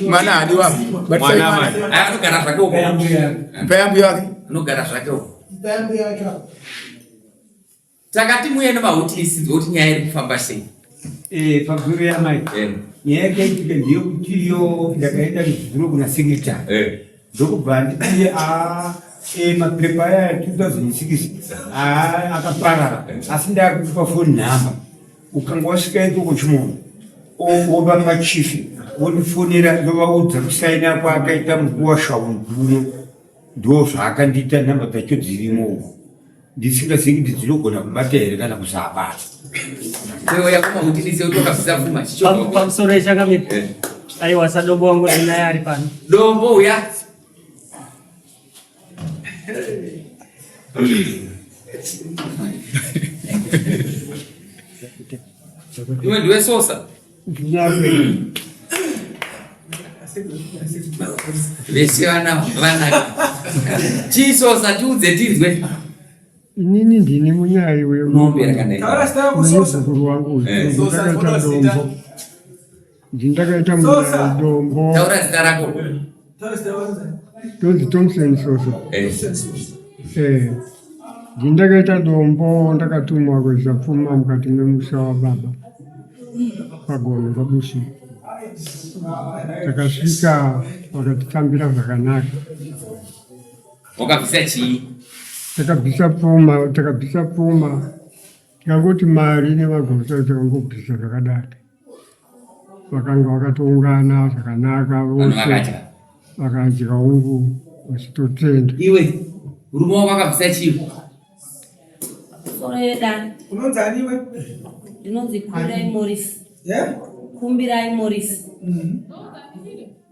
Mwana haadiwa. Mwana amai. Anogara zvake uko. Payambu yake. Anogara zvake uko. Takati muye nemahutisi nzwe nyaya iri kufamba sei. Eh, paguru yamai. Eh. Nyaya yakaitika ndeyekuti iyo ndakaenda nezuro kuna secretary. Eh. Ndokubva nditi a eh, mapepa aya 2006 a akaparara asi ndakupa phone number. Ukanga wasvika ikoko chimono wovapa chief wondifonera ndovaudza kusaina kwaakaita mukuwasha uno ndo zvaakandiita nhamba dzacho dzirimo uko ndisingazivi kuti dzinogona kubata here kana kusabata. Pamusoro echangamire eh. Aiwa sadombo wangu ndinaye ari pano. Dombo uya. Iwe ndiwe sosa. Vese vana vana. Chisosa tiudze tinzwe. Inini ndini munyai weMuzukuru wangu eh. ndakaita dombo. Ndindakaita munyai dombo. Taura zita rako. Tonzi Thompson Sosa. Eh. Eh. Ndindakaita dombo ndakatumwa kuisa pfuma mukati memusha wababa pagono pabushi. Takasvika vakatitambira zvakanaka. Wakabvisa chii? Takabvisa pfuma, takabvisa pfuma. Tikangoti mari nemagosa takangobvisa zvakadaro. Vakanga vakatoungana zvakanaka vose vakadya ungu vachitotenda. Iwe murume wako akabvisa chii? Soro yedani. Unonzi ani iwe? Ndinonzi Kumbirai Morris. Yeah? Kumbirai Morris.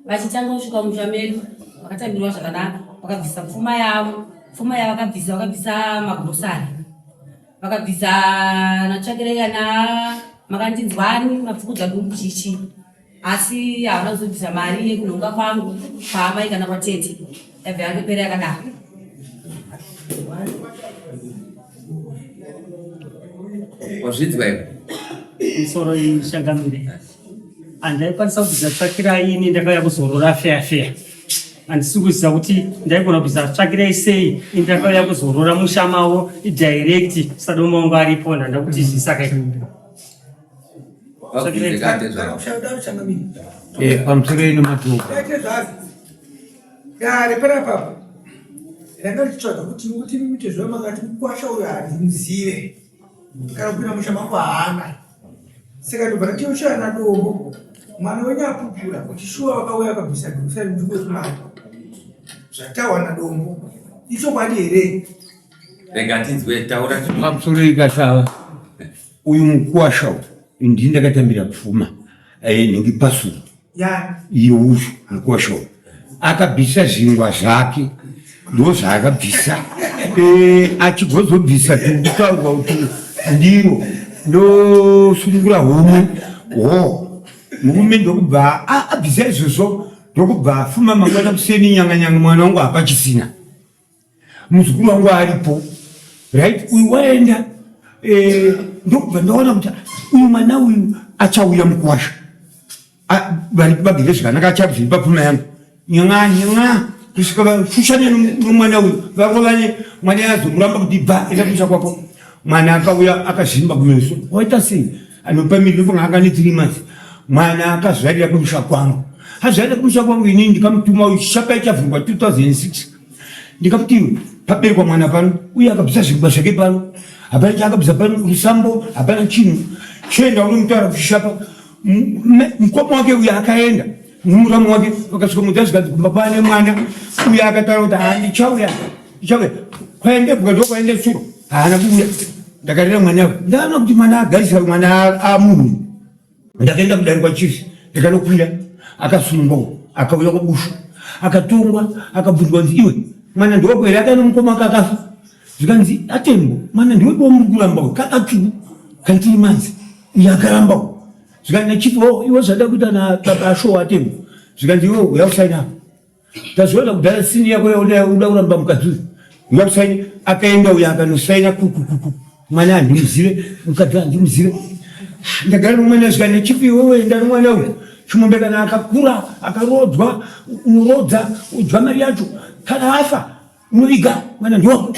Vachitanga kusvika musha medu vakatambirwa zvakanaka vakabvisa pfuma yavo pfuma yavakabvisa vakabvisa magrosari vakabvisa natsvakirai ana makandinzwani mapfukudza dumbu chichi asi havana kuzobvisa mari yekunhonga kwangu kwaamai kana kwatete yabva yangopera yakadaro. Wazvinzwa iwe? Musoro ishangamire. Handaikwanisa kubvisa tsvakirai ini ndakauya kuzorora feya feya. Handisi kuziva kuti ndaigona kubvisa tsvakirai sei ini ndakauya kuzorora musha mavo direct sadoma wangu aripo ndanda kuti zvisaka Eh, pamusoro ino matuka. Dare panapa ranga richitsvaga kuti kuti muite zvamakati mukwasha uyo handimuzive kana kupinda musha mangu haana saka ndobva ndatiyoshaya nadombo mwana wenyu apupura kuti shuwa vakauya vakabvisa bvisa nzvimbo yekumari zvatawa nadombo ichokwadi here rega tinzwe taura pamusoro ikasava uyu mukuwasha uyu ndini ndakatambira pfuma eh, nhingi pasuru iye uyu mukuwasha uyu akabvisa zvingwa zvake ndozvaakabvisa eh, achigozobvisa tikutaurwa kuti ndiro ndosunungura homwe ho murume ndokubva abvisa izvozvo ndokubva afuma mangwana kuseni nyanga nyanga mwana wangu hapachisina muzukuru wangu aripo right uyu waenda eh, ndokubva ndaona kuti uyu mwana uyu achauya mukuwasha vari vagere zvakanaka achabvimba pfuma yangu nyanga nyanga kusvika vashushane nomwana uyu varovane mwana azomuramba kuti bva enda kumusha kwako mwana akauya akazvimba kumeso waita sei anopa miri ndofunga anga ne three months mwana akazvarira kumusha kwangu azvarira kumusha kwangu inini ndikamutuma uyu chapa ichavhurwa 2006 ndikamuti iwe paberekwa mwana pano uye akabvisa zvigwa zvake pano hapana chaakabvisa pano rusambo hapana chinhu chienda unomutaura kuchishapa mukoma wake uyo akaenda nomuramu wake vakasvika mudza zvikanzi kumba kwane mwana uyo akataura kuti handichauya ndichauya kwaendebwa ndokwaende tsuro haana kuuya ndakarera mwana uyu ndaona kuti mwana agarisa mwana amunhu ndakaenda kudare kwachief ndikanokwira akasungwa akauya kwabushu akatongwa akabvunzwa kunzi iwe mwana ndiwako here akaenda mukoma wake akafa zvikanzi atembo mwana ndiweko wamuri kuramba uyu kakatsvuku kantiri manzi uyo akaramba uyu zvikanzi nachief o oh, iwe zvada kuita nababa ashowa atembo zvikanzi iwe uya usaina apa Tazviona kudhara sini yako yauda uda kuramba mukadzi uyu. Ngakusaini akaenda uya akanosaina kukukuku. Mwana handimuzive, mukadzi handimuzive. Ndagara nomwana svika nechipi iwewe enda nomwana uyu. Chimombe kana akakura akarodzwa unorodza udya mari yacho kana afa unoviga mwana ndiwako.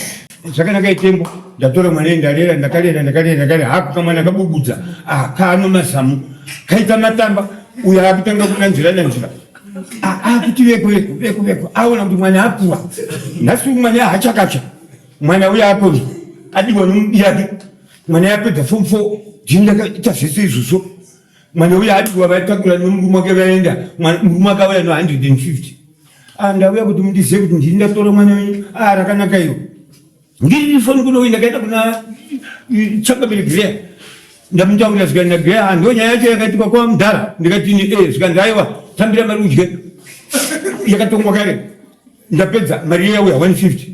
Zvakanaka itengo ndatora mwana ndarera ndakarera ndakarera ndakarera haku kamwana kabubudza ah kaano mazamu kaita matamba uyo akutanga kunanzira nanzira akuti veko veko veko veko aona kuti mwana akura nhasi mwana hachakacha mwana uyo akonzwa adiwa nomubiyake mwana yapedza form 4 ndini ndakaita zvese izvozvo mwana uyo adiwa vaitakura nomurume wake vaenda murume akauya no 150 ah, ndauya kuti mundizive kuti ndini ndatora mwana wenyu ah, rakanaka iro ndiri foni kuno ndakaenda kuna changamire Greya ndamutaurira zvikanzi naGreya ah, ndo nyaya yacho yakaitika kwa mudhara ndikati ini e zvikanzi aiwa tambira mari udye yakatongwa kare ndapedza mari yauya 150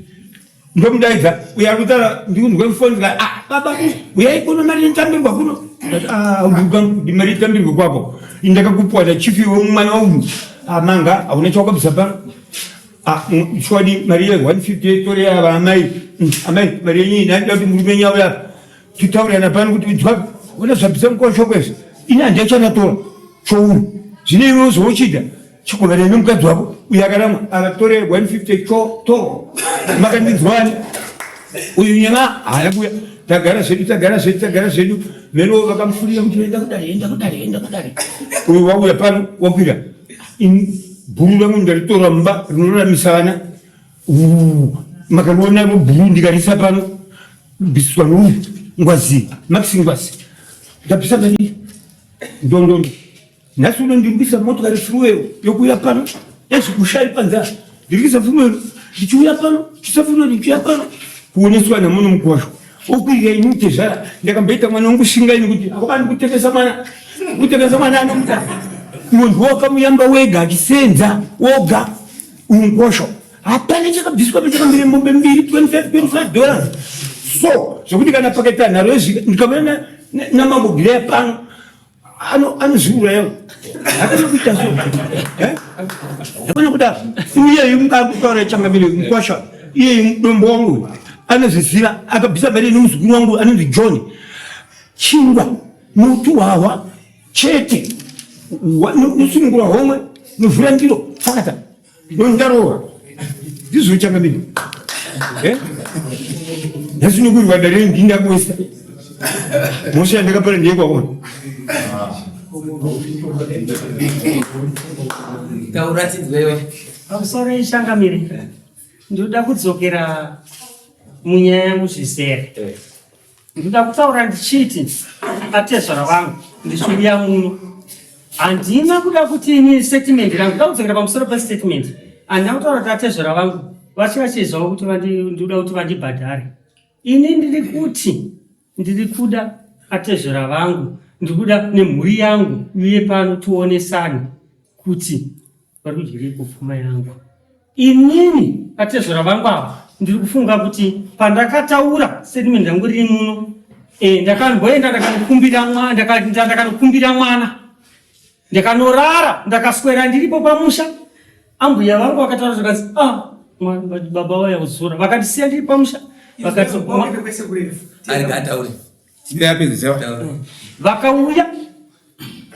ndomudaidza uyo ari kutaura ndikunzwa mufoni zvikanzi ah baba uyai kuno mari inotambirwa kuno ndati ah mari itambirwe kwako indakakupuwa nachief iwe mwana wangu ah manga hauna chawakabvisa pano Ah, chokwadi mari ye 150 tore yava amai amai mari yenyu iyi ndaida kuti murume wenyu auya titaurirana pano kuti inzwa ona zvabvisa mukosho kwezvo ini handiachanatora chouru zvino iwe uzochida chigovera nemukadzi wako uyo akaramwa akatore 150 cho to makandinzwani uyu nyama haana kuuya tagara zvedu tagara zvedu tagara zvedu meno vakamufurira kuti enda kudare enda kudare enda kudare uyu wauya pano wakwira Bhuru rangu ndaritora mumba rinoraramisa vana. Makariona ro bhuru ndikarisa pano kubviswa nouyu ngwazi Maxi Ngwazi. Ndabvisa mari ndondondo. Nhasi uno ndiri kuisa motokari fuel yokuuya pano ezvikushai panze apa. Ndiri kuisa fuel ndichiuya pano chisa fuel ndichiuya pano kuoneswa namuno mukwasho. Okwirira ini tezvara ndakamboita mwana wangu shinga ini kuti akobani kutengesa mwana kutengesa mwana anomuta munhu wakamuyamba wega achisenza woga umukosho hapana chakabviswa pachakambire mombe mbiri 25 25 dollars so zvekuti kana pakaita nharo yezvika ndikavona namambo gireya pano anozviuraya hakuna kuita so eh? hakuna kudaro iyeyu mukakutaura changamire mukwasha iyeyu mudombo wangu anozviziva akabvisa mari nemuzukuru wangu anonzi john chingwa notuhwahwa chete nosunungura homwe novhura ndiro fakata Nondaroora. Ndizvo changamire. Eh? Nhasi nokuirwa dare ndinda kuwesta. Mhosva yandakapara ndiye kwaona. Taura tinzwewe. Pamusoro changamire. Ndinoda kudzokera munyaya yangu zvizere. Eh. Ndinoda kutaura ndichiti atezvara vangu ndichiuya muno handina kuda kuti ini statement rangu ndoda kudzokera pamusoro pestatement handina kutaura kuti atezvara vangu vachivachizvawo kuti ndinoda kuti vandibhadhare ini ndiri kuti ndiri kuda atezvara vangu ndiri kuda nemhuri yangu uye pano tionesane kuti vari kudyireiko pfuma yangu inini atezvara vangu ava ndiri kufunga kuti pandakataura statement yangu riri muno e, ndakamboenda ndakanokumbira mwana ndakanokumbira mwana ndakanorara ndakaswera ndiripo pamusha ambuya vangu vakataura zvakanzi ah, baba vaya kuzora vakandisiya ndiri pamusha vakati vakauya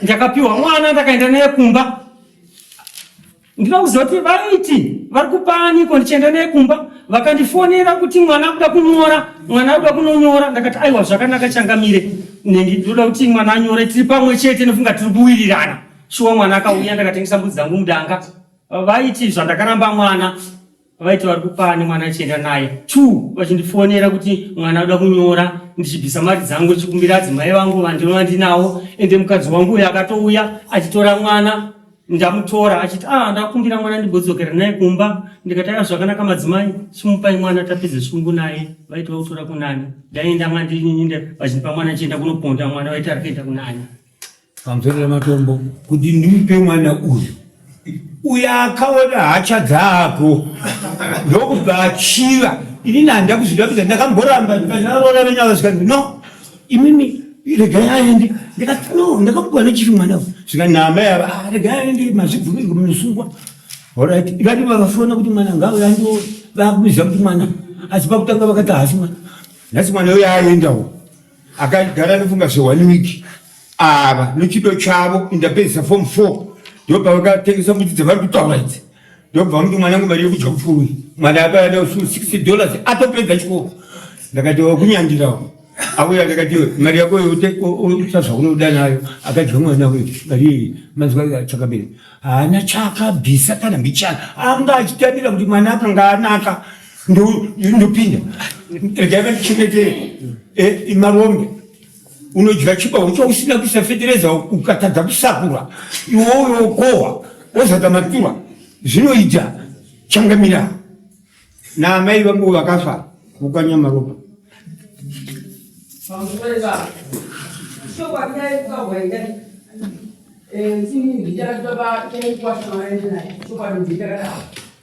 ndakapiwa mwana ndakaenda naye kumba ndinoda kuziva kuti vaiti vari kupaaniko ndichienda naye kumba vakandifonera kuti mwana akuda kunyora mwana akuda kunonyora ndakati aiwa zvakanaka changamire ndinoda kuti mwana anyore tiri pamwe chete nofunga tiri kuwirirana shuwa mwana akauya ndakatengesa mbudzi dzangu mudanga vaiti zvandakaramba mwana Vaiti vari kupani mwana achienda naye two vachindifonera kuti mwana anoda kunyora ndichibvisa mari dzangu ndichikumbira adzimai vangu vandinova ndinawo ende mukadzi wangu uyo akatouya achitora mwana ndamutora achiti ah ndakumbira mwana ndimbodzokera naye kumba ndikati aya zvakanaka madzimai chimupai mwana tapedze shungu naye vaiti vakutora kunani ndaenda mwandininde vachindipa mwana achienda kunoponda mwana vaiti ari kuenda kunani Pamusoro pematombo kuti ndimupe mwana uyu uyo akaona hacha dzako ndokubva achiva inini handida kuzvidapidza ndakamboramba ndikaroora venyava zvikanzi no imimi regai aende ndikati no ndakamupa nechifi mwana uyu zvikanzi naamai ava ah, regai aende mazvibvumirwe munosungwa orit vati vavafona kuti mwana ngauye andione vakuziva kuti mwana asi pakutanga vakati haasi mwana nhasi mwana uyo aendawo akagara nofunga zve one week ava nechido chavo indapedzisa form 4 Ndopavakatengesa mbudzi dzavari kutaura idzi. Ndobva vangu mwanangu mari yekudya kupfuwe. Mwana akada 60 dollars atopedza chikoro. Ndakati wakunyandirawo. Auya ndakati mari yako uta zvaunoda nayo. Akadya mwana uyu mari iyi manzwa chakabira. Haana chaakabvisa kana mbichana. Anga achitambira kuti mwana akanga anaka. Ndopinda. Regai vandichengetere. Eh, marombe. Unodya chibaho chausina kuisa fetereza ukatadza kusakura iwoyo wokohwa wozata matura zvinoita changamira naamai vangu vakafa vokanyamaropa.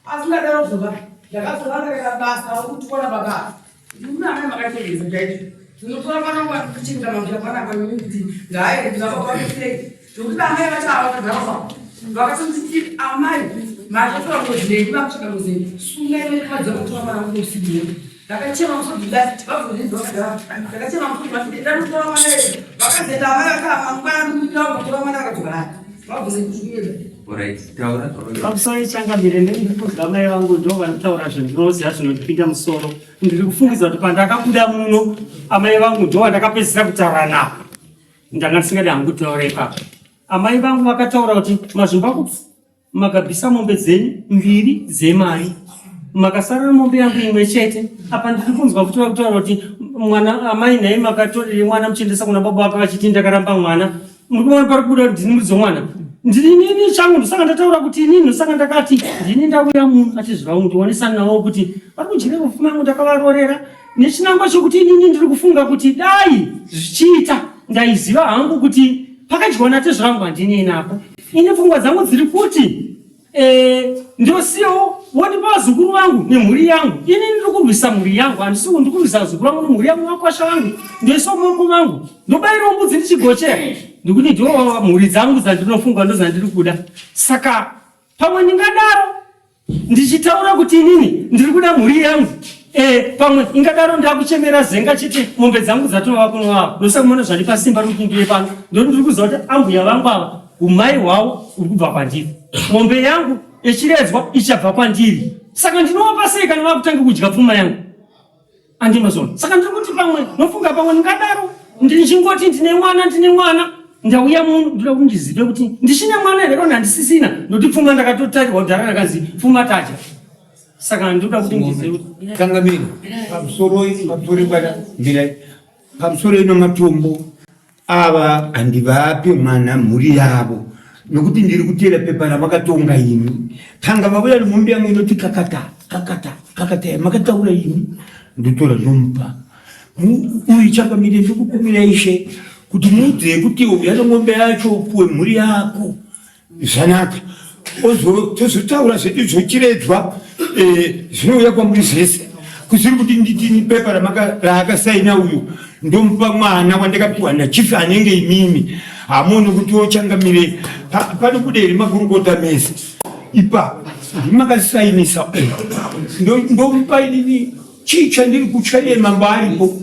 Asi ndadaro zova ndakazova ndakaita basa rokuti baba Murume amai makachengesa chaizvo. Tinotora mwana wangu kuchengeta mabvira panapa nini kuti ngaaende kuna baba vake sei. Zvekuti amai vacho ava vakagara pa. Vakatonditi amai makatora ngozi nei vakutsvaka ngozi nei. Sungai mai mukadzi vakatora mwana wangu usiku uno. Ndakachema musodzi kudai vabvunze vakagara. Ndakachema musodzi vachiti ndanotora mwana wedu. Vakazoenda amai vakava mangwana ndikuita kutora mwana vakadzoka naye. Vabvunze kuti kuenda. Pamusoro changamire ndiri amai vangu ndo vanotaura zvandinoziva zvinondipinda musoro. Ndiri kufungidza kuti pandakabuda muno amai vangu ndo vandakapedzisira kutaura navo. Ndanga ndisingadi hangu kutaura ipapo. Amai vangu vakataura kuti mazvimbakupfu makabvisa mombe dzenyu mbiri dzemari makasara mombe yangu imwe chete. Apa ndiri kunzwa futi vakutaura kuti mwana amai nhai makatorere mwana muchiendesa kuna baba vake vachiti ndakaramba mwana. Muri kuona pari kubuda kuti ndini muridzi womwana. Ndini inini changu ndosaka ndataura kuti inini ndosaka ndakati ndini ndauya muno achizviva kuti onesana navo kuti vari kudyira pfuma yangu ndakavarorera nechinangwa chokuti inini ndiri kufunga kuti dai zvichiita ndaiziva hangu kuti pakadyiwa natezvara vangu handinei napo. Ini pfungwa dzangu dziri kuti Eh, ndosiyawo wondipa vazukuru vangu nemhuri yangu. Ini ndiri kurwisa mhuri yangu, handisi ndiri kurwisa vazukuru vangu nemhuri yangu, vakwasha vangu, ndoisa maoko vangu, ndobayirawo mbudzi ndichigochera, ndikuti ndo mhuri dzangu dzandinofunga ndodzandiri kuda. Saka pamwe ndingadaro ndichitaura kuti inini ndiri kuda mhuri yangu Eh, pamwe ingadaro ndakuchemera zenga chete mombe dzangu dzatova kuno ava ndosaka mona zvandipa simba rekuti ndiuye pano ndoti ndiri kuziva kuti ambuya vangu ava umai hwavo uri kubva kwandiri mombe yangu yechiredzwa ichabva kwandiri saka ndinovapa sei kana vakutanga kudya pfuma yangu andinozona saka ndiri kuti pamwe nofunga pamwe ndingadaro ndichingoti ndine mwana ndine mwana ndauya muno ndoda kuti ndizive kuti ndichine mwana here kana handisisina nokuti pfuma ndakatotarirwa kudhara rakanzi pfuma tadya saka ndoda kuti ndizive Changamire, pamusoro pamusoro bwana mirai pamusoro ino matombo ava handivape mwana mhuri yavo nokuti ndiri kuteera pepa ramakatonga imi tanga vauya nemombe yangu inoti kakata kakata kakata yamakataura imi ndotora ndomupa uyu changamire ndikukumbira ishe kuti muudze kuti uya nemombe yacho upuwe mhuri yako Zvanaka tozotaura zvedu zvochiredzwa eh, zvinouya kwamuri zvese kusiri kuti nditini pepa raakasaina uyu ndomupa mwana wandakapiwa nachief anenge imimi hamuoni kuti ochangamire panobuda here makurukota mese ipa ndimakasainisa eh, ndomupa inini chii chandiri kutya iye mambo aripo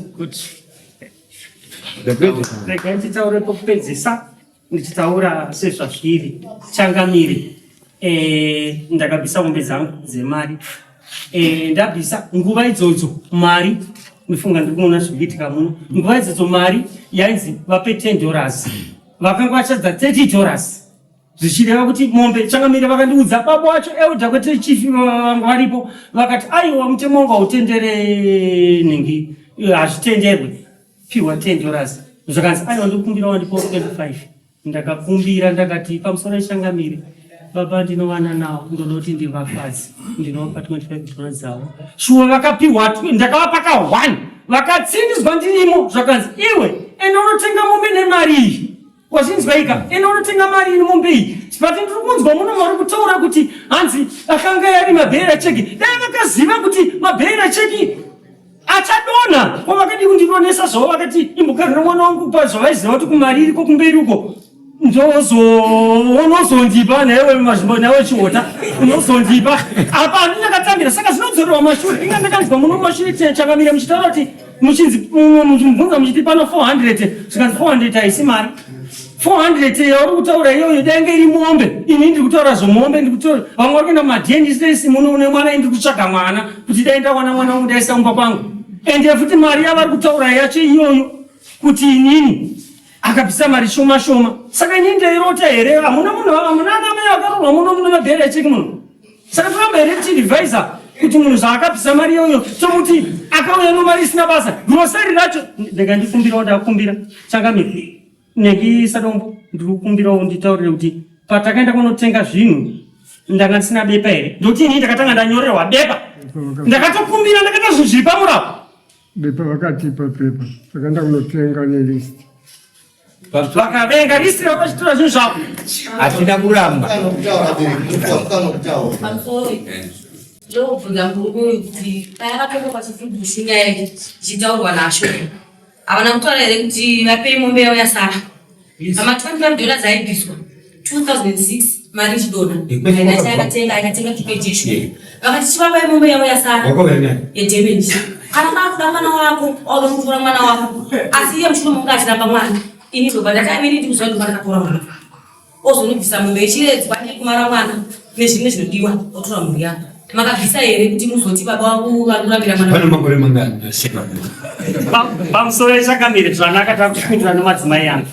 Regai titaure pokupedzisa. Ndichitaura sezvazviri changamire, eh, ndakabvisa mombe dzangu dzemari eh, ndabvisa nguva idzodzo mari ndifunga ndiri kuona zviri kuitika muno nguva idzodzo mari yainzi vape 10 dollars vakanga vachadza 30 dollars zvichireva kuti mombe changamire vakandiudza baba wacho elder kwete chief vanga varipo vakati aiwa mutemo wangu hautendere nhingi hazvitenderwe Piwa 10 dollars. Zvakanzi aiwa ndikumbira wandipawo 25. Ndakakumbira ndakati pamusoro ichangamire baba ndinovana nawo ndoda kuti ndivafadze ndinovapa 25 dollars dzavo. Shuwa vakapiwa ndakavapa ka 1 vakatsindidzwa ndirimo zvakanzi iwe enda unotenga mombe nemari iyi. Wazvinzwa ika enda unotenga mari ini mombe iyi but ndiri kunzwa muno vari kutaura kuti hanzi akanga yari mabheera cheki dai vakaziva kuti mabheera cheki achadonha ko vakadii kundidonesa zvavo vakati imbokarira mwana wangu pa zvavaiziva kuti kumari iriko kumberi uko ndozondipa naiwe mazvimbo naiwe chihota unozondipa apa handindakatambira saka zvinodzorerwa mashure inga ndakanzwa muno mashure chakamira muchitaura kuti muchinzi muchimubvunza muchiti pano 400 zvikanzi 400 haisi mari. 400 yauri kutaura iyoyo dai iri mombe ini ndiri kutaura zvomombe ndiri kutaura vamwe vari kuenda mumadns muno une mwana ini ndiri kutsvaga mwana kuti dai ndawana mwana wangu ndaisa mumba kwangu ende futi mari yavari kutaura yacho iyoyo kuti inini akabvisa mari shoma shoma saka inini ndairota here hamuna munhu hamuna ana mai akaroorwa muno muno mabheri echeki muno saka toramba here tichirevisa kuti munhu zvaakabvisa mari iyoyo tomuti akauya nomari isina basa grosari racho ndega ndikumbirawo ndakumbira changamire Neki Sadombo, ndiri kukumbirawo nditaurire kuti patakaenda kunotenga zvinhu ndanga ndisina bepa here? Ndokuti ini ndakatanga ndanyorerwa bepa, ndakatokumbira, ndakaita zvinhu zviri pamurapo. Bepa vakatipa pepa, takaenda kunotenga nelist. Vakavenga list ravo vachitora zvinhu zvavo. Hatina kuramba. Pamusoro ndokubvunza murume uyu kuti payakatonga pachifudushi nyaya iyi ichitaurwa nasho havana kutaura here kuti vapei mombe yavo yasara pama 25 dollars aibviswa 2006 mari ichidonha haina chayakatenga akatenga tupejeshu vakati chivapai mombe yavo yasara Wakauya naye. yedamage kana makuda mwana wako wauda kutora mwana wako asi iye mushure munge achiramba mwana ini ndobva ndati amini ndikuziva kuti ndakatora mwana ozonobvisa mombe ichiredzwa nekumara mwana nezvimwe zvinodiwa otora mhuri yako makabvisa here kuti muzoti baba wangu vari kurambira mwana Pane makore mangani? Pamusoro yechakamire zvanaka takupindura nemadzimai angu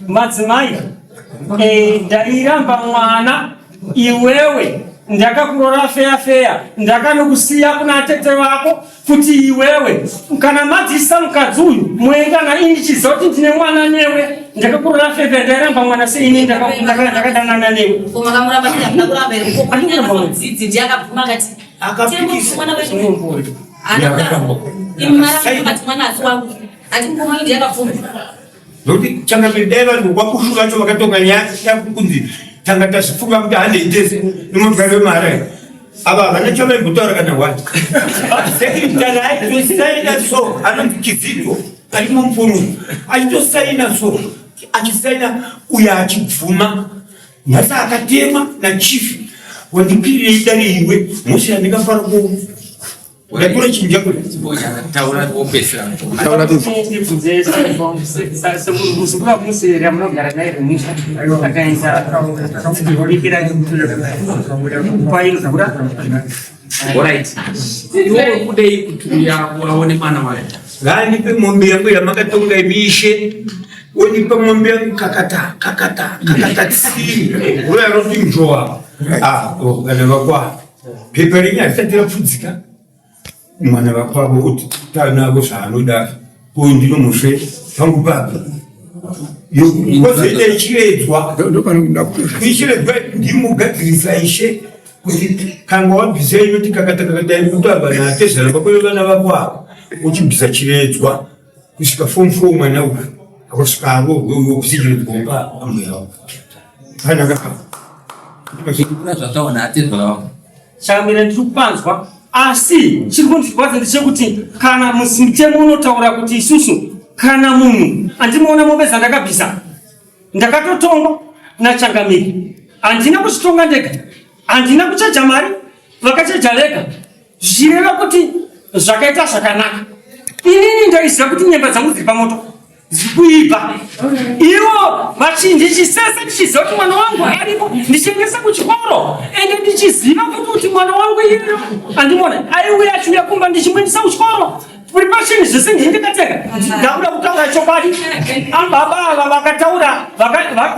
madzimai ndairamba mwana iwewe ndakakurora feya feya ndakanokusiya kuna tete vako kuti iwewe kana madzisa mukadzi uyu moenda naye ndichiziva kuti ndine mwana newe ndakakurora feya feya ndairamba mwana seini ndakadanana newe Ko makamuramba sei hamuna kuramba here Handina kuramba. dzidzi ndiye akabvuma akati Akapikisa. mwana wedu imi maramba kuti mwana asi wangu ati mukoma ndiye akabvuma Nokuti changamire dai vanhu kwakushu vacho vakatonga nyaya kunzi tanga tazvifunga kuti handei tese nemugari wemahara ava havana chavaimbotaura kana wani sekretary aitosaina so anonzi Kizito ari mumupururu achitosaina so achisaina uyo achibvuma nhasi akatema nachief wandikwirirei dare iwe mhosva yandingafara ku ndatora chinhu chako Taura wopedzisira. Taura tizvi. Ndibvunze muzukuru wamuseri amunogara naye remusha akaenda kubikira kwaimvura Alright. Iwe uri kudei kuti uya aone mwana wayo? Ngaandipe mombe yangu yamakatonga imi ishe wondipa mombe yangu kakata kakata kakata tsii uya roti njowa Ah, oh, vana vakwavo pepa renyu harisati rapfudzika mwana vakwavo oti tanavo zvaanoda uyu ndinomusve pangu papi kozoita ichiredzwa Ndopanoda kuti ichiredzwa ndimugadzirisa ishe kuti kanga wabvisa inoti kakata kakata inotaurwa natezvara vako vana vako ava uchibvisa chiredzwa kusvika form four mwana uyu akasvika aroorwe uyo ubvise chiredzwa upa ambuya wako panakaka Kuna zvataona atezvara wako. Chakamira ndiri kupanzwa asi chiri kundirwadza ndechekuti kana mutemo unotaura kuti isusu kana munhu andimuona mombe dzandakabvisa ndakatotongwa nachangamiri handina kuzvitonga ndega handina kuchaja mari vakachaja vega zvichireva kuti zvakaita zvakanaka inini ndaiziva kuti nyemba dzangu dziri pamoto dziri kuibva ivo ndichisesa ndichiziva kuti mwana wangu aripo ndichiendesa kuchikoro ende ndichiziva futi kuti mwana wangu iyeyo andimona aiuya achiuya kumba ndichimuendesa kuchikoro preparation zvese ndini ndakateka ndakuda kutaura chokwadi ambaba ava vakataura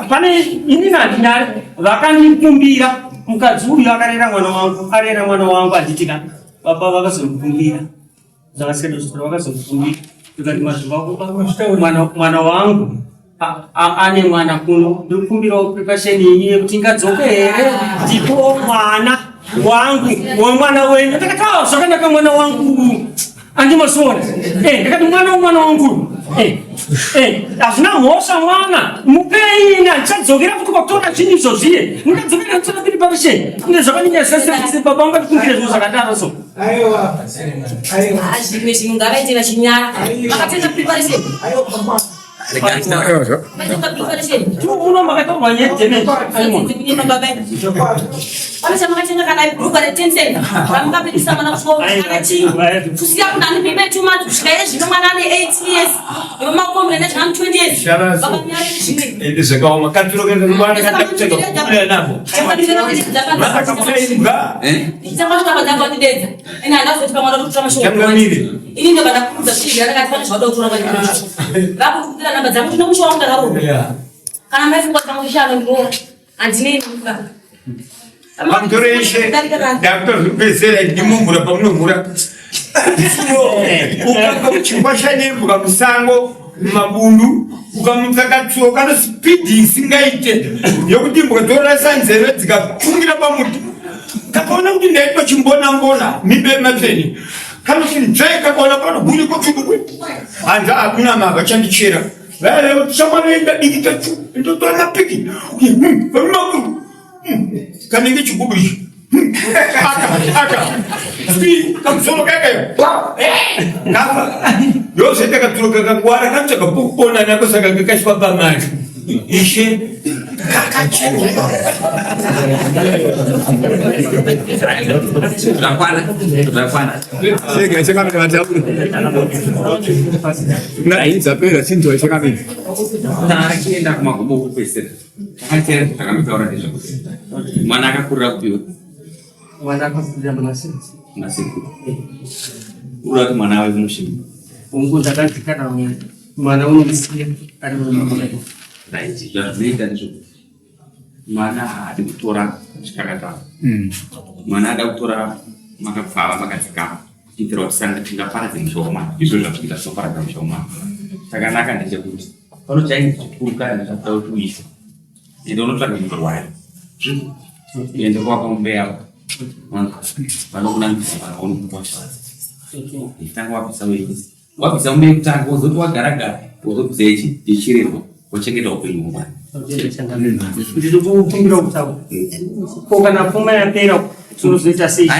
pane inini handinari vakandikumbira mukadzi uyu akarera mwana wangu arera mwana wangu handiti ka baba vakazondikumbira zvakasikada zvikoro vakazondikumbira ndikati mazvimba mwana wangu ane mwana kuno ndikumbirawo preparation iyi yekuti ingadzoke here ndipo mwana wangu wemwana wenyu ndakati "Ah, zvakanaka mwana wangu andimazviona ndakati mwana womwana wangu hazvina mhosva mwana mupei ini handichadzokera futi kwakutora zvinhu izvo zviye ndingadzokera nditora preparation ine zvakanyanyasasese baba vangu andikumbire zvinhu zvakadaro so Aiwa, aiwa, Ah, zvimwe zvinhu ngavaite vachinyara vakatenga preparation aiwa, papa. Uno makatorwa nyaya damage. Pane chamakatenga kana ibhuruka re10 cent ramukapindisa mwana kuchikoro kana chii kusiya kunani mimbe 2 months kusvika iye zvino mwana ane 8 years nemakombe nezvana 20 years vakanyara zvimwe Ende zvakaoma katsuro kakuwana katakutsvaka kubuda navo. Vakakamuda Eh? Changamire. Ini ndobva ndakuudza kuti ndakati pane zvauda kutora vakukumbira namba dzangu tinomusha wangu ndakaroora Yeah. kana maifunga kuti pamusha anondiroora handinei nomuka Pamusoro ishe ndakutozvipedzera ndimomhura pamunomhura. Ukanga chikwasha nembwa musango mumabundu ukamutsa katsuo kano spidi isingaite yokuti imbwa dzorasa nzeve dzikatungira pamuti kakaona kuti ndaitwa chimbona mbona mimbe matsvene kanoti nzvee kakaona pano huri kochudukwe hanzi hakuna mava chandichera vaive kuti shamwari ndadikita chu ndotora mapiki varumakuru kanenge chigubu ichi aka aka si kamusoro kakayo kafa ndozvaita katsuro kakakwara kanotsvaga pokupona nako saka kakaiswa pamari ishe Zvakwana, zvakwana. Chega chakamira vataure. Dzapera chinzwa chakamira. Tachienda kumagumo okupedzisira. Takatera takamutaura nezvekuti mwana akakurira kupiwa Mwana akakurira munasekuru. nasekuru. Uri kuti mwana wave mushini. Ungu ndakanzi kana mwana unomusiya ari mumba. Right. Zvazvinoita ndezvekuti mwana haadi kutora chikakatano. Mwana ada kutora makapfava makadzikama kuitira kuti sanga tingaparadze musha womwana. Izvo zvazvikuita tinoparadza musha womwana. Chakanaka ndechekuti pano chainzi chikuru kana chakuda kuti uise. Ende unotsvaga mutorwayo. Ende kwako mbeya. Vanokunangisa vanokukwasha. Tanga wabvisa wese. Wabvisa mumbe yekutanga wozoti wagaragara wozobvisa ichi ichirerwa wochengeta upenyu hwomwana. Ndiri kukumbira kutaura. Ko kana pfuma yapera tinozoita sei?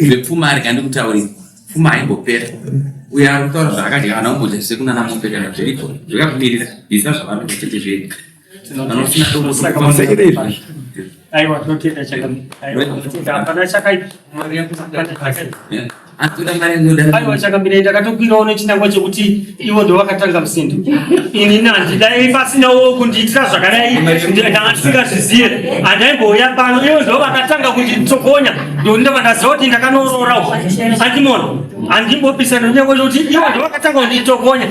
Zvepfuma ari kandikutaurira pfuma haimbopera uyo ari kutaura zvaakadya kana umbodya sekunana mombe kana zviripo zvakakumirira bvisa zvavari chete zvega kana usina Saka dombo Aiwa tinotenda chakamira. Aiwa tinotenda hapana chakaipa. Hapana chakaipa. atoda mari anoda Aiwa chakamira ndakatokwirawo nechinangwa chekuti ivo ndo vakatanga musindo. Ini handidai pasinawo kundiitira zvakadai ndanga ndisingazviziye. Handaimbouya pano ivo ndo vakatanga kunditsokonya. Ndondobva ndaziva kuti ndakanoroora andimona. Handimbopisa nenyangwa chekuti ivo ndo vakatanga kunditsokonya.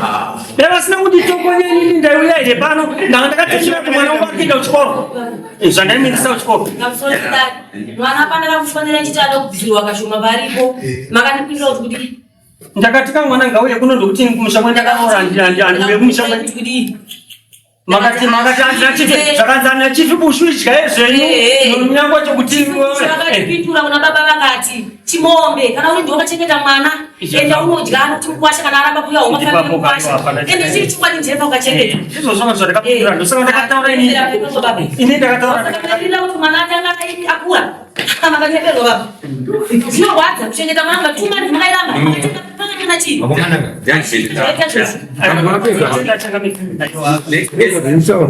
Dai vasina kunditsokonya inini ndaiuya here pano ndanga ndakatochira kuti mwana wangu apinda kuchikoro. Zvandaimindisa kuchikoro. Mwana panaka kufanira chiti ada kubvisirwa kashoma varipo makandipindura kuti kudii Ndakati kamwana ngauye kuno ndokuti kumusha kwandakaroora handiuye kumusha kwe kudii makati makati handina chifi zvakanzi handina chifi bushu idyai zvenyu nyangwe chekuti vakatipindura kuna baba vakati chimombe kana uri ndiwe wakachengeta mwana enda unodya anoti mukwasha kana aramba kuya Ipapo mukwasha hapana ende chiri chokwadi njepa ukachengeta izvozvo zvanga zvandakapindura ndosaka ndakataura ini ini ndakataura ndakataura kuti mwana atanga akura makanyeperwa baba zvinorwadza kuchengeta mwana ngatuma makairamba pakatana chii Vakomana, Zvaita zvese. Aiwa, tinotenda chakamira. Aiwa.